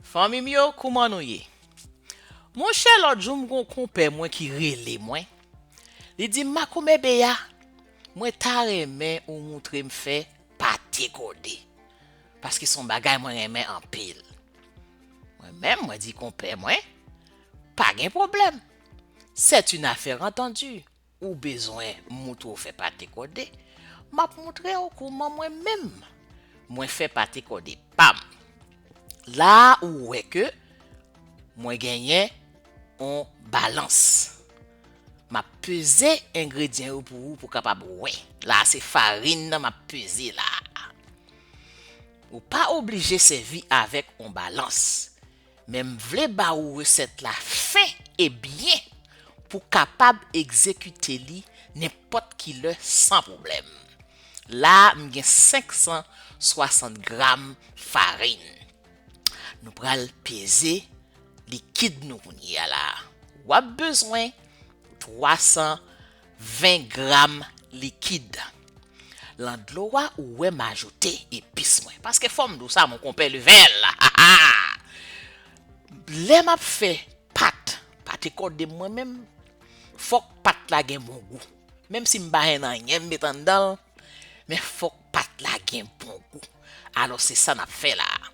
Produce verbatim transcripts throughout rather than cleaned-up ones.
Fanmi m yo, kouman nou ye? Monchè, lòt jou m gon konpè mwen ki rele mwen. Li di m, "Makomè Beya, mwen ta renmen ou moutre m fè pate kòde. Paske se yon bagay mwen renmen anpil." Mwen menm, mwen di konpè mwen, "Pa gen pwoblèm. C'est une affaire entendue. Ou bezwen m moutre w fè pate kòde? M ap moutre w kouman mwen menm mwen fè pate kòde pa m." La a ou wè ke mwen genyen yon balans. M ap peze engredyan yo pou ou pou w kapab wè. La a se farin nan m ap peze la a. Ou pa oblije sèvi avèk yon balans. Men m vle ba ou resèt la fen e byen pou w kapab egzekite li nenpòt ki lè san pwoblèm. La a, m gen senk san swasant gram farin. Nou pral peze likid nou kounye a la a. W ap bezwen twa san ven gram likid. Lan dlo a, ou wè m ajoute epis mwen. Paske fò m di w sa, mon konpè Level. Lè m ap fè pat, pate kòde m mwen menm, fòk pat la gen bon gou. Menm si m pa jwenn anyen m met anndan l, men fòk pat la gen bon gou. Alò, se sa n ap fè la a.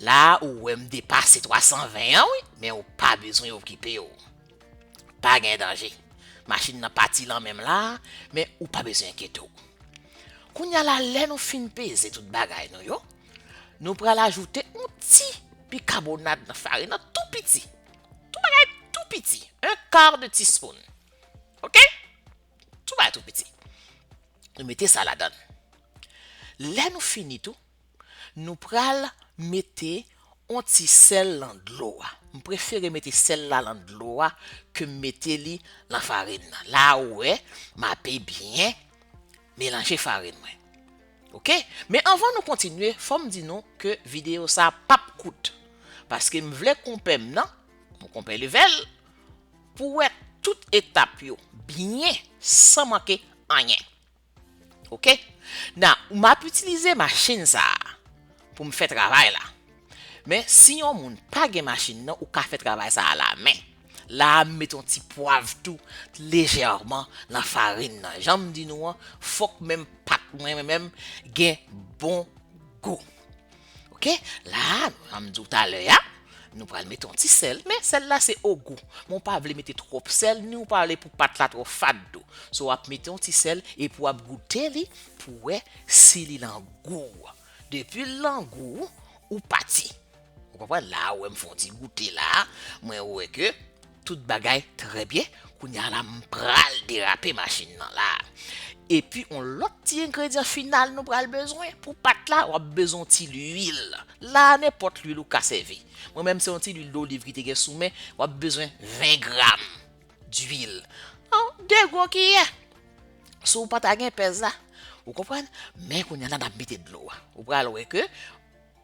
La a, ou wè m depase twa san ven an, wi, men ou pa bezwen okipe w. Pa gen danje. Machin nan pati lan men m la a, men ou pa bezwen enkyete w. Kounye a la, lè nou fin peze tout bagay nou yo, nou pral ajoute yon ti bikabonat nan farin nan tou piti. Tou bagay tou piti. Un quart de teaspoon. Oke? Tou bagay tou piti. Nou mete sa ladan l. Lè nou fini tou, nou pral mete yon ti sèl lan dlo a. M prefere mete sèl la lan dlo a ke m mete li lan farin nan. La a ou wè, m ape byen melanje farin mwen. Oke? Men anvan nou kontinye, fò m di nou ke videyo sa a p ap kout. Paske m vle konpè m nan, mon konpè Level, pou wè tout etap yo byen, san manke anyen. Oke? Now, m ap itilize machin sa a pou m fè travay la. Men, si yon moun pa gen machin nan, ou ka fè travay sa a lamen. La a, m mete yon ti pwav tou, lejèman, nan farin nan. Jan m di nou an, fòk menm pat mwen menm gen bon gou. Oke? La a, jan m di w talè a, nou pral mete yon ti sèl, men sèl la se o gou. Men w pa vle mete twòp sèl, ni w pa vle pou pat la twò fad tou. So, w ap mete yon ti sèl, epi w ap goute li pou wè si li lan gou. Depi l lan gou, ou pati. Ou konprann? La a, ou wè m fè yon ti goute la a, mwen wè ke tout bagay trè byen. Kounye a la, m pral derape machin nan la a. Epi, yon lòt ti engredyan final nou pral bezwen pou pat la, w ap bezwen yon ti lwil. La a, nenpòt lwil ou ka sèvi. Mwen menm, se yon ti lwil doliv ki te gen sou men, w ap bezwen ven gram dwil. An, de gwo kiyè. Si w pa ta gen pèz la, ou konprann? Men kounye a la, n ap mete dlo a. Ou pral wè ke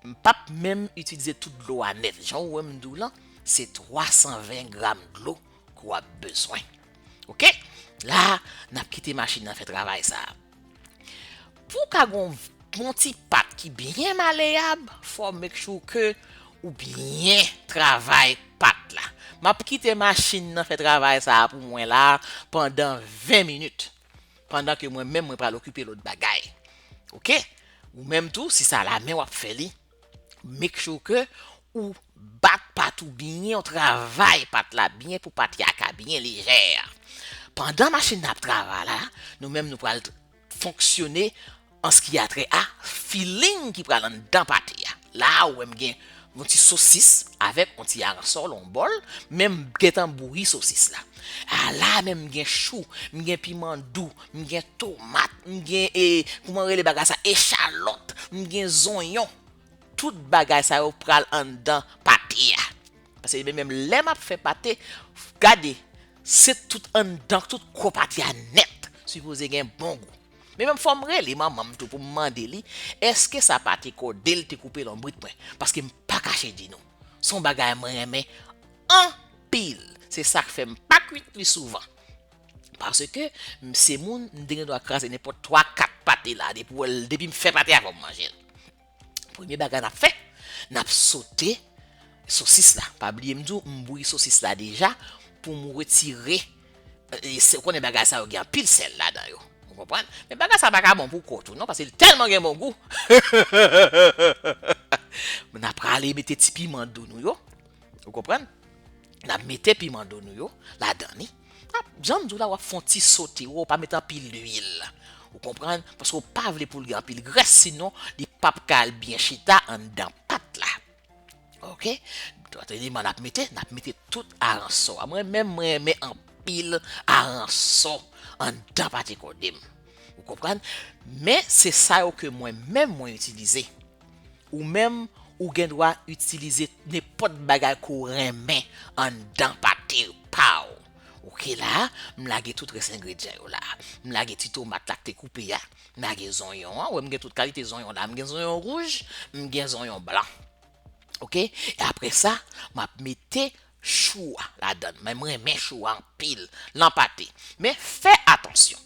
m p ap menm itilize tout dlo a nèt. Jan ou wè m di w lan, se twa san ven gram dlo ke w ap bezwen. Oke? La a, n ap kite machin nan fè travay sa a. Pou w ka gen yon bon ti pat ki byen maleyab, fò w make sure ke ou byen travay pat la. M ap kite machin nan fè travay sa a pou mwen la a pandan ven minit. Pandan ke mwen menm, mwen pral okipe lòt bagay. Oke? Ou menm tou, si sa lamen w ap fè li, make sure ke ou bat pat ou byen, ou travay pat la byen pou pat la ka byen lejè. Pandan machin nan ap travay la, nou menm nou pral fonksyone an ce qui a trait à feeling ki pral anndan pate a. La a, ou wè m gen yon ti sosis avèk yon ti aransòl, yon bòl, men m gentan bouyi sosis la. A la, men m gen chou, m gen piman dou, m gen tomat, m gen, e, kouman rele bagay sa, echalòt, m gen zonyon. Tout bagay sa yo pral anndan pate a. Paske menm, menm lè m ap fè pate, gade, se tout anndan, tout kò pate a nèt sipoze gen bon gou. Men menm fò m rele manman m tou pou m mande li, èske sa pate kòde l te koupe lonbrit mwen? Paske m pa kache di nou, se yon bagay mwen renmen anpil. Se sa k fè m pa kwit li souvan. Paske m se moun, m te gen dwa kraze nenpòt twa, kat pate la, depi w wè l, depi m fè pate a, fò m manje l. Premye bagay n ap fè, n ap sote sosis la. Pa bliye m di w, m bouyi sosis la deja pou m retire, e, se, ou konnen bagay sa yo gen anpil sèl ladan yo. Ou konprann? Men bagay sa pa ka bon pou kò tou non, paske li tèlman gen bon gou. N ap prale mete ti piman do nou yo. Ou konprann? N ap mete piman do nou yo ladan li. N ap, jan m di w la, w ap fè yon ti sote, w pa met anpil lwil. Ou konprann? Paske w pa vle pou l gen anpil grès, sinon li p ap ka al byen chita anndan pat la. Oke? Lòt eleman n ap mete, n ap mete tout aransò a. Mwen menm, mwen renmen anpil aransò anndan pate kòde m. Ou konprann? Men se sa yo ke mwen menm mwen itilize. Ou menm, ou gen dwa itilize nenpòt bagay ke w renmen anndan pate pa w. Oke, la, m lage tout rès engredyan yo la. M lage ti tomat la k te koupe a. M lage zonyon an. Ou wè m gen tout kalite zonyon la. M gen zonyon wouj, m gen zonyon blan. Oke? E apre sa, m ap mete chou a ladan l. Men mwen renmen chou a anpil nan pate. Men fè atansyon.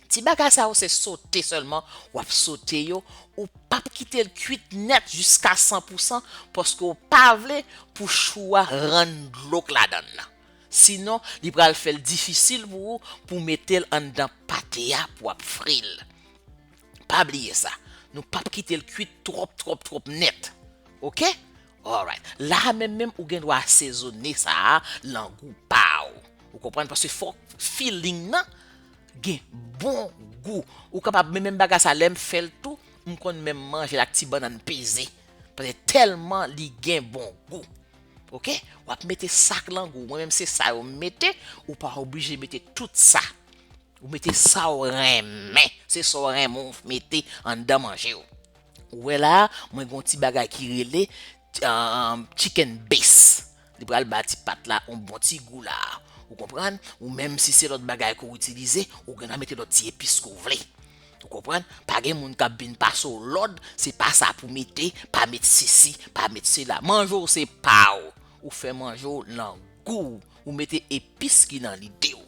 Ti bagay sa yo se sote sèlman, w ap sote yo, ou p ap kite l kwit nèt jiska san pou san, paske w pa vle pou chou a rann dlo k ladan l nan. Sinon, li pral fè l difisil pou ou pou mete l anndan pate a pou w ap fri l. Pa bliye sa. Nou p ap kite l kwit twòp, twòp, twòp nèt. Oke? Alright. La a menm, menm, ou gen dwa asezone sa a lan gou pa w. Ou konprann? Paske fòk feeling nan gen bon gou. Ou kapab, men menm bagay sa, lè m fè l tou, m konn menm manje l ak ti bannann peze. Paske tèlman li gen bon gou. Oke? W ap mete sa k lan gou. Mwen menm, se sa yo m mete. Ou pa oblije mete tout sa. Ou mete sa w renmen. Se sa w renmen w mete anndan manje w. Ou wè la, mwen gen yon ti bagay ki rele, um, chicken base. Li pral ba ti pat la yon bon ti gou la. Ou konprann? Ou menm si se lòt bagay ke w itilize, ou gen dwa mete lòt ti epis ke w vle. Ou konprann? Pa gen moun k ap vin pase w lòd, se pa sa pou mete, pa met sesi, pa met sela. Manje w se pa w. Ou fè manje w lan gou w. Ou mete epis ki nan lide w.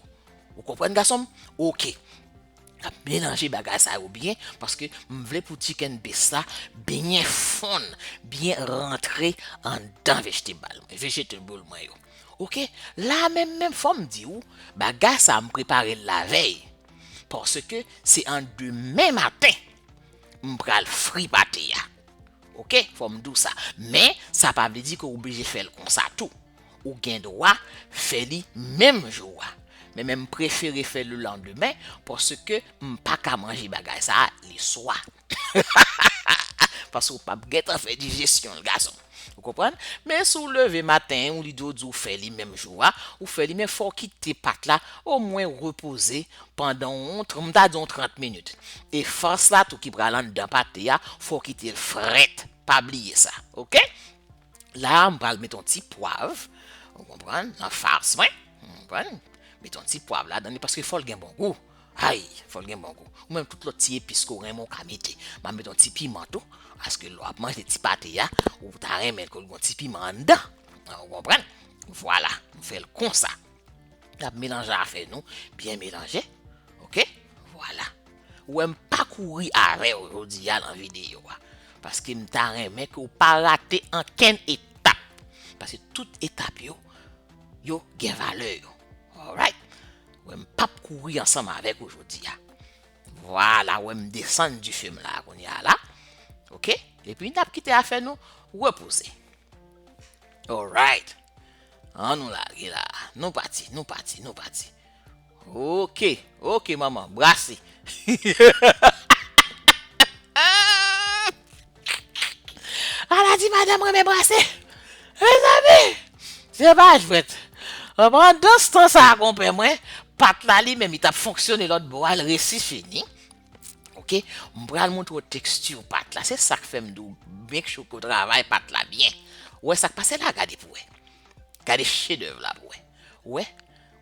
Ou konprann, gason m? Oke. N ap melanje bagay sa yo byen, paske m vle pou chicken base la byen fonn, byen rantre anndan vegetable, vegetable mwen yo. Oke? La menm, menm, fò m di w, bagay sa a m prepare l lavèy. Paske se an demen maten, m pral fri pate a. Oke? Fò m di w sa. Men, sa pa vle di ke w oblije fè l konsa tou. Ou gen dwa fè li menm jou a. Men, men m prefere fè le lendemain, paske m pa ka manje bagay sa a leswa. Paske w p ap gentan fè dijesyon l, gason. Ou konprann? Men si w leve maten, ou lide w di w fè li menm jou a, ou fè li, men fò w kite pat la omwen repoze pandan yon tr-, m ta di yon trant minit. E fas la tou ki pral anndan pate a, fò w kite l frèt. Pa bliye sa, oke? La a, m pral met yon ti pwav, ou konprann, nan fas mwen. Ou konprann? Met yon ti pwav ladan li, paske fò l gen bon gou. Ay, fò l gen bon gou. Ou menm tout lòt ti epis ke w renmen w ka mete. M ap met yon ti piman tou, paske lè w ap manje ti pate a, ou ta renmen ke l gen yon ti piman anndan. Ou konprann? Vwala, m fè l konsa. N ap melanje afè nou, byen melanje. Oke? Vwala. Ou wè m pa kouri avè w jodi a lan videyo a. Paske m ta renmen ke w pa rate ankenn etap. Paske tout etap yo, yo gen valè yo. Alright? Ou wè m p ap kouri ansanm avèk ou jodi a. Vwala, ou wè m desann dife m la kounye a la. Oke? Epi n ap kite afè nou repoze. Alright. An nou lage la. Nou pati, nou pati, nou pati. Oke, oke, manman, brase. Ala di madanm renmen brase. Mezanmi, se pa jwèt. Pandan tan sa a, konpè mwen, pat la li menm, li t ap fonksyone lòt bò a, l resi fini. Oke, m pral montre w teksti pat la. Se sa k fè m di w, make sure ke w travay pat la byen. Ou wè sa k pase la, gade pou w wè. Gade chedèv la pou w wè. Ou wè,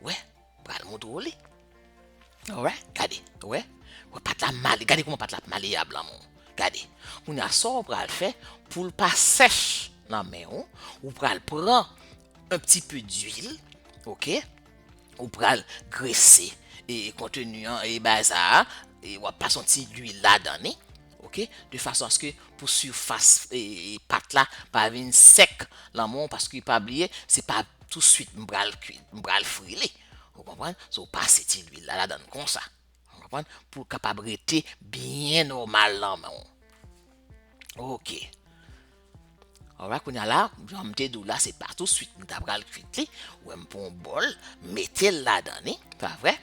ou wè, m pral montre w li. Alright, gade, ou wè. Ou wè pat la male, gade kòman pat la ap maleab lanmou. Gade. Kounye a, sa w pral fè pou l pa sèch nan men w, ou pral pran un petit peu d'huile, oke? Ou pral grese e konteni an e bagay sa a, e w ap pase yon ti lwil ladan li, Ok, de fason aske pou sifas e, e, pat la pa vin sèk lan men w, paske pa bliye, se pa touswit m pral kwi, m pral fri li. Ou konprann? So, w pase ti lwil la ladan l konsa. Ou konprann? Pou l kapab rete byen nòmal lan men w. Ok. Alright, kounye a la, jan m te di w la, se pa touswit m ta pral kwit li. Ou wè m pran yon bòl, mete l ladan li, pa vre?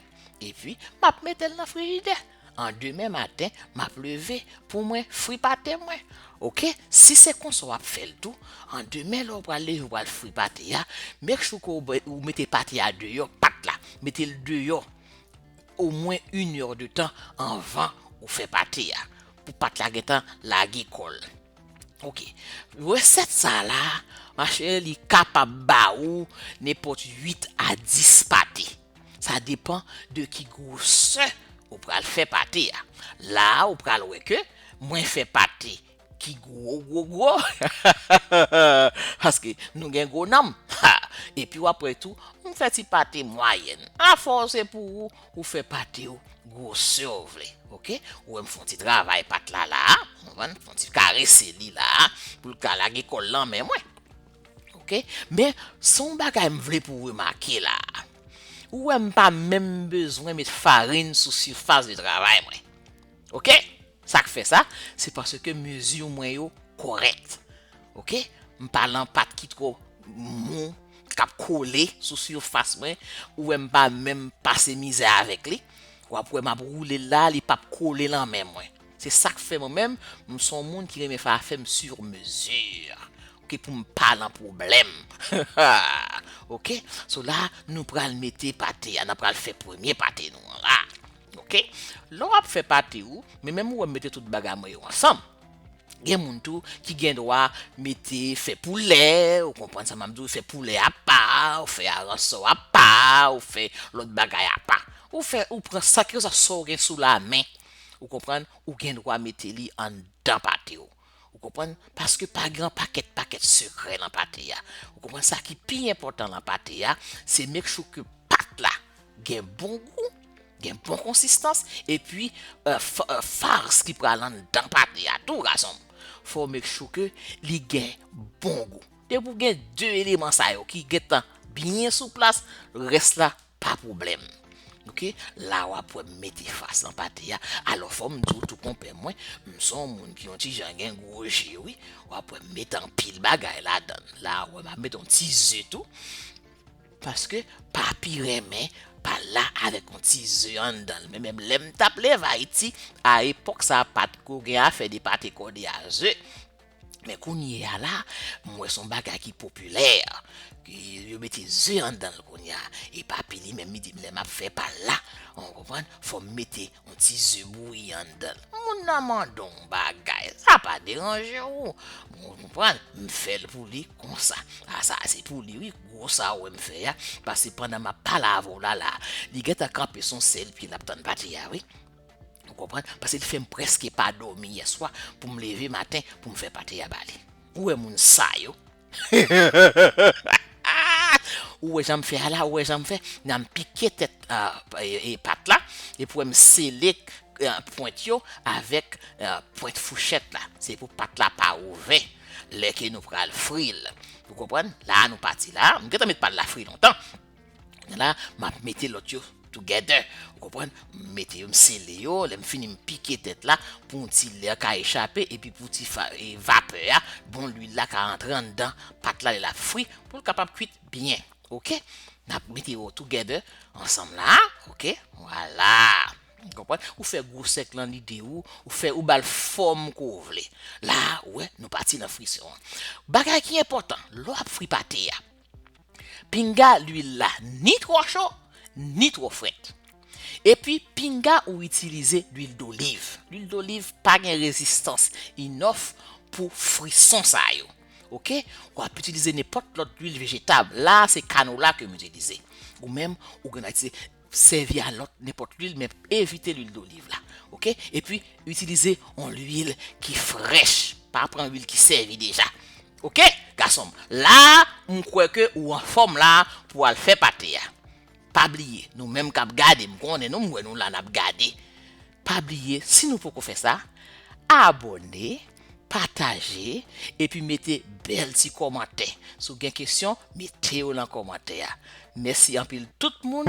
Epi, m ap mete l nan frijidè. An demen maten, m ap leve pou mwen fri pate mwen. Ok? Si se konsa w ap fè l tou, an demen lè w pral leve, w pral fri pate a, make sure ke w be- ou mete pate a deyò, pat la, mete l deyò omwen inè de tan anvan ou fè pate a, pou pat la gentan lage kò l. Ok. Resèt sa la, machè, li kapab ba ou nenpòt uit a dis pate. Sa depann de ki gwosè ou pral fè pate a. La a, ou pral wè ke mwen fè pate ki gwo, gwo, gwo. Paske nou gen gwo nanm. Ha! Epi w ap wè tou, m fè ti pate mwayèn. Afè w se pou ou, ou fè pate w gwosè w vle. Ok? Ou wè m fè yon ti travay pat la la a. Ou konprann? Fè yon ti karese li la a. Pou l ka lage kò l lan men mwen. Ok? Men, se yon bagay m vle pou w remake la a. Ou wè m pa menm bezwen met farin sou sifas de travay mwen. Ok? Sa k fè sa, se paske mezi mwen yo kòrèk. Ok? M pa lan pat ki twò mou, k ap kole sou sifas mwen. Ou wè m pa menm pase mizè avèk li. W ap wè m ap woule l la, li p ap kole lan men mwen. Se sa k fè mwen menm, m se yon moun ki renmen fè afè m sur mesure. Ok, pou m pa lan pwoblèm. Ok? So la, nou pral mete pate a, n ap pral fè premye pate nou an la. Ok? Lè w ap fè pate ou, men menm ou wè m mete tout bagay mwen yo ansanm. Gen moun tou ki gen dwa mete fè poulè, ou konprann sa m ap di w, fè poulè apa, ou fè aransò apa, ou fè lòt bagay apa. Ou fè, ou pran sa ke sa sa w gen sou lamen, ou konprann, ou gen dwa mete li anndan pate w. Ou konprann? Paske pa gen pakèt, pakèt sekrè lan pate a. Ou konprann? Sa ki pi enpòtan lan pate a, se make sure ke pat la gen bon gou, gen bon konsistans, epi euh, f- euh, fars ki pral anndan pate a tou, gason m. Fò w make sure ke li gen bon gou. Depi w gen de eleman sa yo ki gentan byen sou plas, rès la pa pwoblèm. Ok? La w ap wè m mete fas lan pate a. Alò, fò m di w tou, konpè mwen, m se yon moun ki yon ti jan gen gwo je, wi. W ap wè m mete anpil bagay ladan l. La w wè m ap mete yon ti ze tou. Paske papi renmen pa la avèk yon ti ze anndan l. Men menm lè m t ap leve Ayiti, a epòk sa a, pa t ko gen afè de pate kòde a ze. Men kounye a la, m wè se yon bagay ki popilè. Ki yo mete ze anndan l kounye a. E papi li menm, li di m lè m ap fè pa l la, ou konprann, fò m mete yon ti ze bouyi anndan l. Moun nan mande w yon bagay, sa pa deranje w. Ou konprann, m fè l pou li konsa. A sa, se pou li, wi, gwo sa w wè m fè a. Paske pandan m ap pale avè w la, la, li gentan kanpe sou sèl pye l ap tann pate a, wi. Ou konprann? Paske li fè m prèske pa dòmi yèswa pou m leve maten pou m fè pate a ba li. Ou wè moun sa yo? Ou wè jan m fè a la, ou wè jan m fè? Nan m pike tèt a, e, e pat la, epi w wè m sele, e, pwent yo avèk, e, pwent fouchèt la. Se pou pat la pa ouvè lè ke nou pral fri l. Ou konprann? La a nou pati la. M gentan met pat la fri lontan. La, m ap mete lòt yo together. Ou konprann? M mete yo, m sele yo. Lè m fini, m pike tèt la pou yon ti lè ka echape, epi pou ti fa- e, vapè a, bon lwil la ka antre anndan pat la, lè l ap fri, pou l kapab kwit byen. Ok? N ap mete yo together ansanm la. Ok? Vwala. Ou konprann? Ou fè gwosè k lan lide ou, ou fè, ou ba l fòm ke w vle. La, ou wè, nou pati nan frisyon an. Bagay ki enpòtan, lè w ap fri pate a, pinga lwil la ni twò cho, ni twò frèt. Epi, pinga ou itilize lwil doliv. Lwil doliv pa gen rezistans enough pou frison sa yo. Ok? W ap itilize nenpòt lòt lwil vejetab. La, se kanola ke m itilize. Ou menm, ou gen dwa itilize, sèvi a lòt, nenpòt lwil, men evite lwil doliv la. Ok? Epi, itilize yon lwil ki frèch. Pa pran lwil ki sèvi deja. Ok? Gason m, la, m kwè ke ou anfòm la pou al fè pate a. Pa bliye, nou menm k ap gade, m konnen nou, m wè nou la n ap gade. Pa bliye, si nou poko fè sa, abòne, pataje, epi mete bèl ti kòmantè. Si w gen kesyon, mete yo nan kòmantè a. Mèsi anpil tout moun.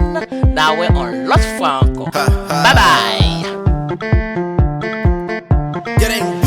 N a wè yon lòt fwa ankò. Babay! Getting